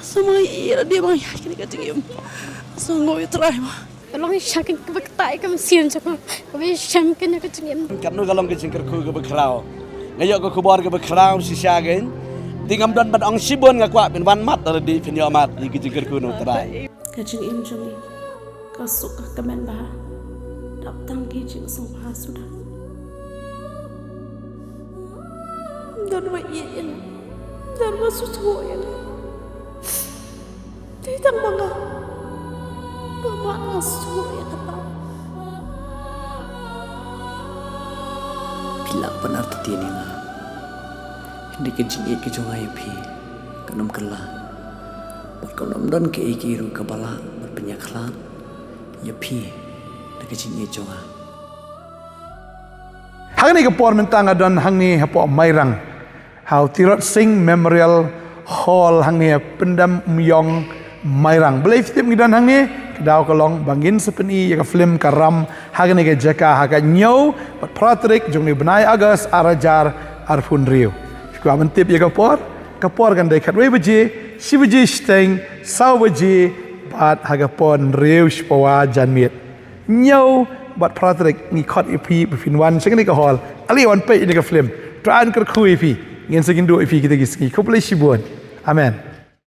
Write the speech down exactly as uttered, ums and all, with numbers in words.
Sa ma ïa la dei ba nga ïaid kane ka jingim. Sa ngoi Trai ma. Ka long sha kane kaba kata ka mynsiem jong nga. Kaba shem kane ka jingim. Katno ka long ka jingkyrkhu kaba khraw. Nga ïoh ka khubor kaba khraw shisha kein. Te ngam don ban ong shibun, nga kwah phin wan mat lada dei phin ïoh mat ïa ka jingkyrkhu na U Trai. Ka jingim jong ngi ka suk ka kmen bha. Dap tang ki jingsngewbha suda. Don ba ïeit ïa nga. Don ba sngewthuh ïa nga. Dei tang ma nga ba mad nga sngewthuh ïa kata. Phi lah ban artatien ïa nga. Hynrei ka jingïeit ka jong nga ïa phi kan ym kylla. Bad kan ym don kaei kaei ruh kaba lah ban pynïakhlad ïa phi da ka jingïeit jong nga. Hangne ka por mynta nga don hangne hapoh Mairang, ha u Tirot Sing Memorial Hall hangne ha Pyndam Umïong, Mairang. Balei phi tip ngi don hangne? Ka daw ka long ba ngin sa pyni ïa ka film Ka Ram ha kane ka jaka ha ka hynñiew bad phra tarik jong une u bnai August ar hajar arphew hynriew. Phi kwah ban tip ïa ka por? Ka por kan dei khatwei baje, shi baje shiteng, saw baje bad ha ka por hynriew shi pawa janmiet. Hynñiew bad phra tarik ngi khot ïa phi ba phin wan sha kane ka hall. Ale wan peit ïa ka film. Trai un kyrkhu ïa phi. Ngin sa ïakynduh ïa phi kita ki sngi. Khublei shibun. Amen.